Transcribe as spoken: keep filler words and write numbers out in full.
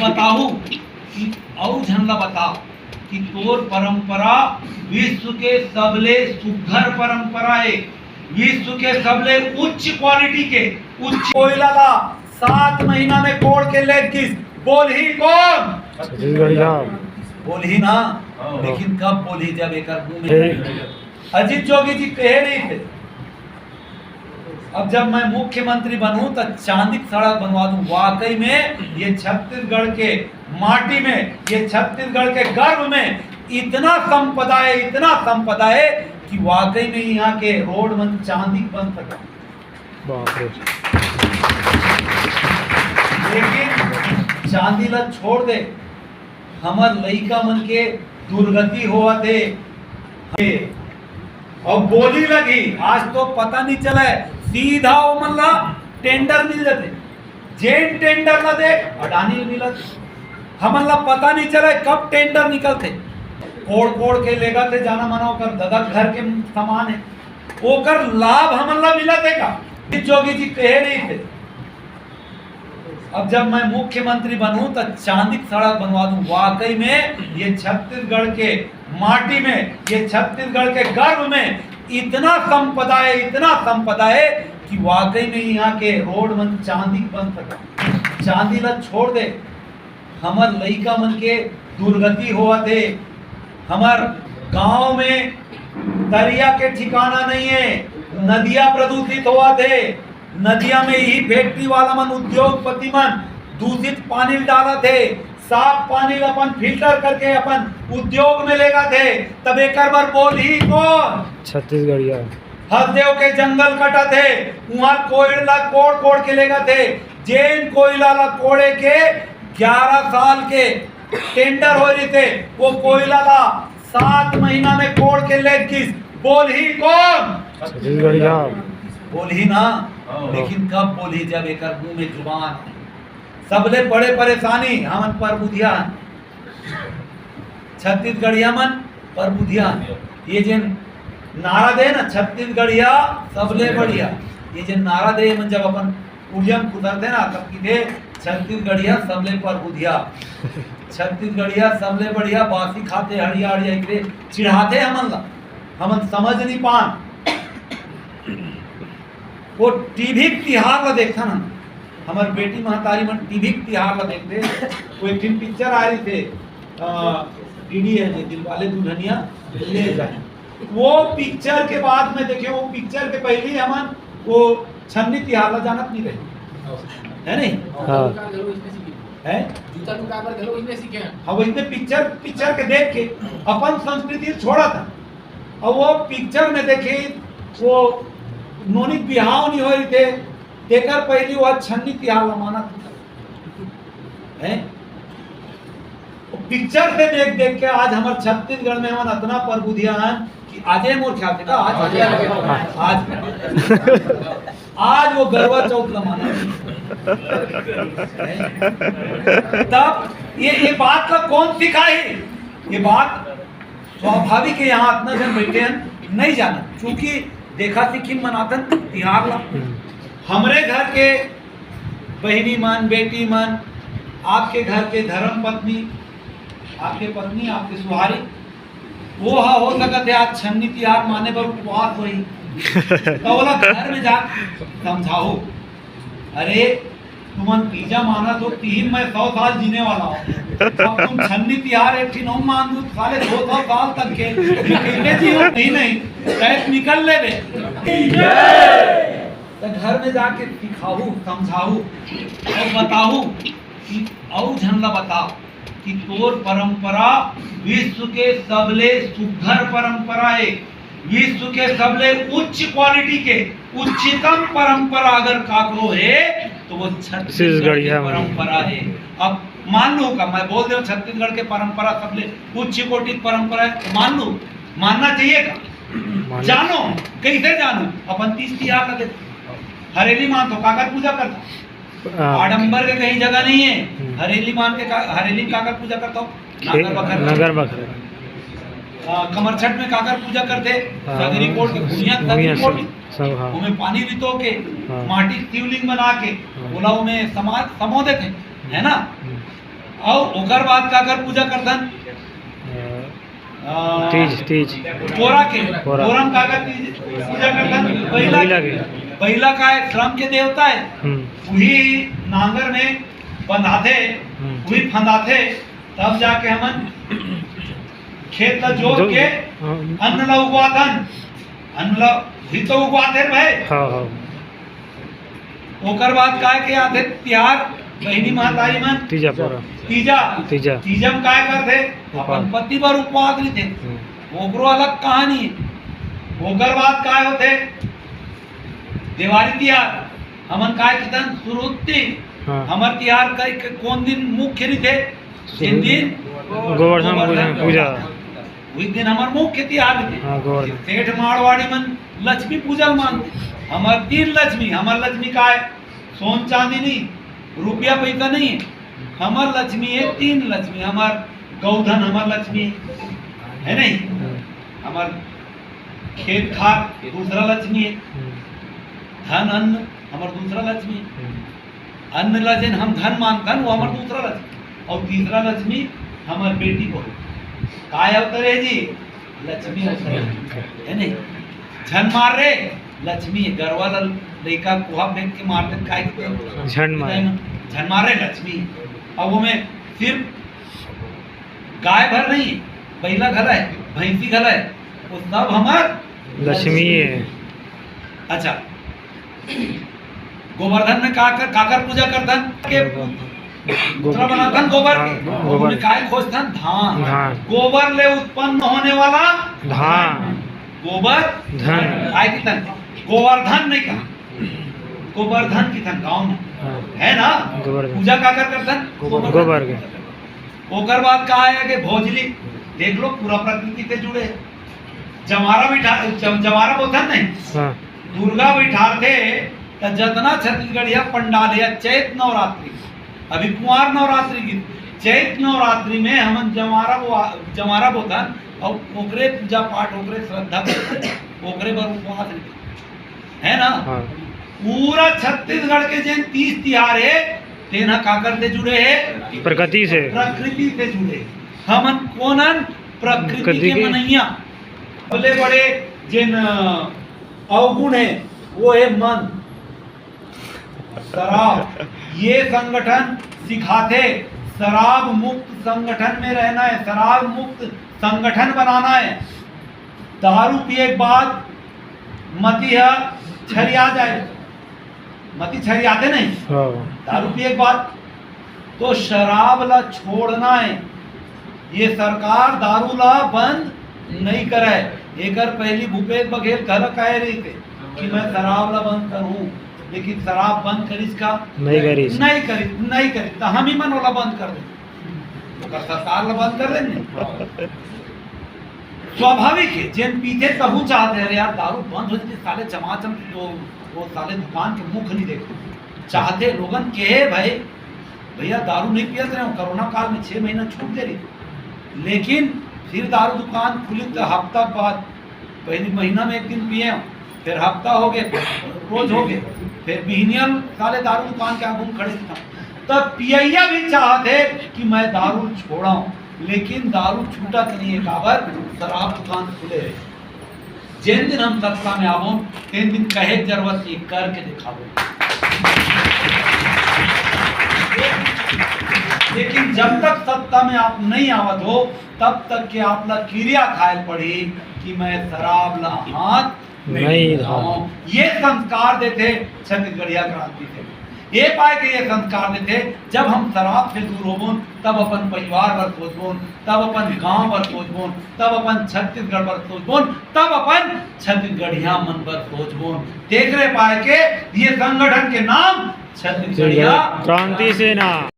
बताहू कि अउ झन ला बता कि तोर परंपरा विश्व के सबले सुघर परंपरा हे, विश्व के सबले उच्च क्वालिटी के, उच्च। कोयला ला सात महीना में कोड़ के लेग गिस, बोलही कौन? छत्तीसगढ़िया। बोलही ना, हाँ। लेकिन कब बोलही? जब एकर मुंह में। अजीत जोगी जी कहे रहिस थे, अब जब मैं मुख्यमंत्री बनूं तो चांदी की सड़क बनवा दूं। वाकई में ये छत्तीसगढ़ के माटी में, ये छत्तीसगढ़ के गर्भ में इतना संपदा है, इतना संपदा है कि वाकई में यहाँ के रोड मन चांदी के बन सके। बाप रे। लेकिन चांदी ला छोड़ दे, हमर लइका मन के दुर्गति होवत हे। अब बोली लगी, आज तो पता नहीं चला है, सीधा ओमन ला टेंडर मिल जाते। जेन टेंडर ला देख, अडानी मिलत। हमन ला पता नहीं चला है कब टेंडर निकलते। कोड़ कोड़ के लेगा थे, जाना माना ओकर ददा घर के समान है, ओकर लाभ हमन ला मिलत है का? जोगी जी कहे रहिस थे, अब जब मैं मुख्यमंत्री बनूं तो चांदी की सड़क बनवा दूं। वाकई में ये छत्तीसगढ़ के माटी में, ये छत्तीसगढ़ के गर्भ में इतना संपदा है, इतना संपदा है कि वाकई में यहाँ के रोड मन चांदी के बन सके। चांदी ला छोड़ दे, हमर लइका मन के दुर्गति होवत हे। हमर गांव में तरिया के ठिकाना नहीं है, नदिया प्रदूषित होवत हे। नदिया में यही फैक्ट्री वाला मन, उद्योगपति मन दूषित पानी डालत हे, साफ पानी ल अपन फिल्टर करके अपन उद्योग में लेगत हे। तब एकर बर बोलही कौन? छत्तीसगढ़िया। हसदेव के जंगल कटत हे, उहाँ कोयला कोड़ कोड़ के लेगत हे। जेन कोयला ला कोड़े के ग्यारह साल के टेंडर हो रही थे, वो कोयला ला सात महीना में कोड़ के लेग गिस। बोलही कौन? छत्तीसगढ़िया। बोलही ना, हाँ। लेकिन कब बोलही? जब एकर मुंह में जुबान है। सबले बड़े परेशानी हमन परबुधिया हन। छत्तीसगढ़िया मन परबुधिया हन। ये जेन नारा दे ना, छत्तीसगढ़िया सबले बढ़िया, ये जेन नारा दे, ये मन जब अपन उड़िया म कुतरथे ना, तब किथे, "छत्तीसगढ़िया सबले परबुधिया, छत्तीसगढ़िया सबले बढ़िया, बासी खाथे हड़िया हड़िया", एकरे चिढ़ाथे हमन ला, हमन समझ नहीं पान। वो टीवी के तिहार ला देखथन हम, हमर बेटी महतारी मन टीवी के तिहार ला देखथे। वो एक ठिन पिक्चर आ रही थे, अ, डीडी है जे दिलवाले दुल्हनिया ले जाए। वो पिक्चर के बाद में देखे, वो पिक्चर के पहले ही हमन वो छन्नी तिहार ला जानत नहीं रहे, है नहीं? हाँ। है? जूता दुकान पर घलो इसने सीखे हैं। हाँ, वो इतने पिक्चर, पिक्चर के देख के अपन संस्कृति छोड़ा था। और वो पिक्चर में देखे, वो नोनी बिहाव नहीं हो रही थे, तेकर पहली वो छन्नी तिहार ला मानत था। हैं? वो पिक्चर से देख देख के आज हमर छत्तीसगढ़ में हमन अतना परबुधिया हन कि आजे मोर ख्याल से का आज, आज, आज वो गरवा चौथ ला माना। तब ये, ये बात ला कौन सिखाही? ये बात स्वाभाविक है, यहाँ अतना जन बैठे हैं, नहीं जाना, क्योंकि देखा सीखी मनाथन तिहार ला। हमरे घर के बहिनी मन, बेटी मन, आपके घर के धर्म पत्नी, आपके पत्नी, आपके सुहारी, वो हा हो सकत है आज छन्नी तिहार माने बर उपवास होही, तो ओला घर में जा समझाओ, "अरे, तुमन तीजा मानत हो, तिही मैं सौ साल जीने वाला हूँ। अब तुम छन्नी तिहार एक ठिन अउ मान दू, साले दो सौ साल तक के, ये कइसे जी हो?" "नहीं, नहीं, कैसे निकल लेबे?" तो घर में जाके सिखाहू, समझाहू और बताहू कि अउ झन ला बता कि तोर परंपरा विश्व के सबले सुघर परंपरा है, विश्व के सबले उच्च क्वालिटी के उच्चतम परंपरा अगर काकरो है तो वो छत्तीसगढ़ की छत्तीसगढ़िया में। परंपरा है। अब मान लो का मैं बोल दे छत्तीसगढ़ के परंपरा सबले उच्च कोटि की परंपरा है, तो मान लो, मानना चाहिए का? मानना जानो, कैसे जानो? अपन तीज तिहार ला देखो, हरेली मान तो काकर पूजा करता, हाँ। आडंबर के कहीं जगह नहीं है। हम्म। हरेली मान के का, हरेली में काकर पूजा करता हो? खे-, नागर बखर। नागर बखर। आ, कमरछठ में काकर पूजा करते? हाँ, सगरी कोड़ के भुइयां, भुइयां सगरी कोड़ सब, के। सब, हाँ। ओमे पानी रितो के, हाँ। माटी शिवलिंग बना के, हाँ। ओला ओमे समा-, समो देते, है ना? हम्म। अउ ओकर बाद काकर पूजा करथन? अ, तीज, तीज। कोरा के। कोरा। कोरा म काकर तीज पूजा करथन? बइला बइला के। के। बइला का है, श्रम के देवता है। हम्म। उही नांगर में बंधाथे, हम्म। उही फंदाथे, तब जाके हमन खेत ला जोत जो-, के हाँ। अन्न ला उगवाथन। अन्न ला भी तो उगवाथे रे भाई। हाँ, हाँ। ओकर बाद काय के आथे तिहार, बहिनी महतारी मन? तीजा पोरा। तीजा। तीजा। तीजा म काय करथे? उपवास। अपन पति बर उपवास रहिथे। हम्म। ओकरो अलग कहानी हे। ओकर बाद काय होथे? देवारी तिहार। हमन काय किथन? सुरुत्ती। हाँ। हमर तिहार कई, क-, कोन दिन मुख्य रहिथे? जेन दिन गोवर्धन पूजा। पूजा। उही दिन हमर मुख्य तिहार रहिथे। हाँ, गोवर्धन। सेठ मारवाड़ी मन लक्ष्मी पूजा ल मानथे। हमर तीन लक्ष्मी, हमर लक्ष्मी काय? सोन चांदी नहीं, रुपया पैसा नहीं हे। हमर लक्ष्मी हे तीन लक्ष्मी, हमर गौधन हमर लक्ष्मी हे, है नहीं? हम्म। हमर खेत खार दूसरा लक्ष्मी हे, हम्म। धन अन्न हमर दूसरा लक्ष्मी हे। हम्म। अन्न ला जेन हम धन मानथन, वो हमर दूसरा लक्ष्मी, अउ तीसरा लक्ष्मी हमर बेटी बहू। काय अवतरे जी? लक्ष्मी अवतरे, है नहीं? झन मार रे लक्ष्मी, गरवा ला लइका कोहा फेंक के मार दे, काय के? झन मार। झन मार रे लक्ष्मी। अब वो में सिर्फ गाय भर नहीं, बइला घला हे, भैंसी घला हे, वो सब हमर लक्ष्मी हे। अच्छा, गोवर्धन में का कर, काकर पूजा करथन? के गोबर। पुतला बनाथन गोबर के। हाँ, गोबर। ओमे काय खोजथन? धान। धान। गोबर ले उत्पन्न होने वाला धान। गोबर धन। काय किथन? गोवर्धन नहीं कहा, गोवर्धन किथन गाँव में। हाँ। है ना? गोवर्धन। पूजा काकर करथन? गोबर के। ओकर बाद का आया के भोजली, देख लो, पूरा प्रकृति से जुड़े। जमारा बिठा, जम-, जमारा बोलथन नहीं? हाँ। दुर्गा बिठारथे, त जतना छत्तीसगढ़िया पंडाल हे, चैत नवरात्रि, अभी कुंवार नवरात्रि की, चैत नवरात्रि में हमन जमारा बो-, जमारा बोथन, अउ ओकरे पूजा पाठ, ओकरे श्रद्धा, ओकरे बर उपवास रहिथे, है ना? हाँ। पूरा छत्तीसगढ़ के जेन तीज तिहार हे, तेन ह काकर से जुड़े हे? प्रकृति से। प्रकृति से जुड़े। हमन कोन हन? प्रकृति प्रकृति के के। मनइया। सबले बड़े जेन, अ, अवगुण हे, वो हे मन। शराब, ये संगठन सिखाथे, शराब मुक्त संगठन में रहना हे, शराब मुक्त संगठन बनाना हे। दारू पिए के बाद मति ह छरिया जाए, मति छरियाथे नहीं, हाँ। दारू पिए के बाद तो शराब ला छोड़ना हे। ये सरकार दारू ला बंद नहीं करे। एकर पहली भूपेश बघेल घला कहे रहिथे कि मैं शराब ला बंद करहूं, लेकिन शराब बंद करिस का? नहीं करिस। नहीं करिस, नहीं करिस, तो हम ही मन ओला बंद कर दे, ओकर सरकार ला बंद कर दे नहीं। स्वाभाविक हे, जेन पीथे तहू चाहथे, "अरे यार, दारू बंद हो जाती, साले चमाचम तो वो साले दुकान के मुख नहीं देखते।" चाहथे लोगन के, "हे भाई, भैया दारू नहीं पियत रहे हो, कोरोना काल में छह महीना छूट दे रही, लेकिन फिर दारू दुकान खुली तो हफ्ता बाद, पहली महीना में एक दिन पिए हो, फिर हफ्ता हो गए, रोज हो गए, फिर बिहनिया साले दारू दुकान के आगू में खड़े रहता।" तब पियैया भी चाहथे कि मैं दारू छोड़ाऊं, लेकिन दारू छूटत नहीं हे, काबर? शराब दुकान खुले हे। जेन दिन हम सत्ता में आबो, तेन दिन कहे के जरूरत नहीं, करके दिखाबो। लेकिन जब तक सत्ता में आप नहीं आवत हो, तब तक के आप ला किरिया खाए पड़ी कि मैं शराब ला हाथ नहीं धाम। ये संस्कार देथे छत्तीसगढ़िया क्रांति से। ये पाए के ये संस्कार देथे, जब हम शराब से दूर होबोन, तब अपन परिवार बर सोचबोन, तब अपन गांव बर सोचबोन, तब अपन छत्तीसगढ़ बर सोचबोन, तब अपन छत्तीसगढ़िया मन बर सोचबोन। तेकरे पाए के ये संगठन के नाम छत्तीसगढ़िया क्रांति सेना।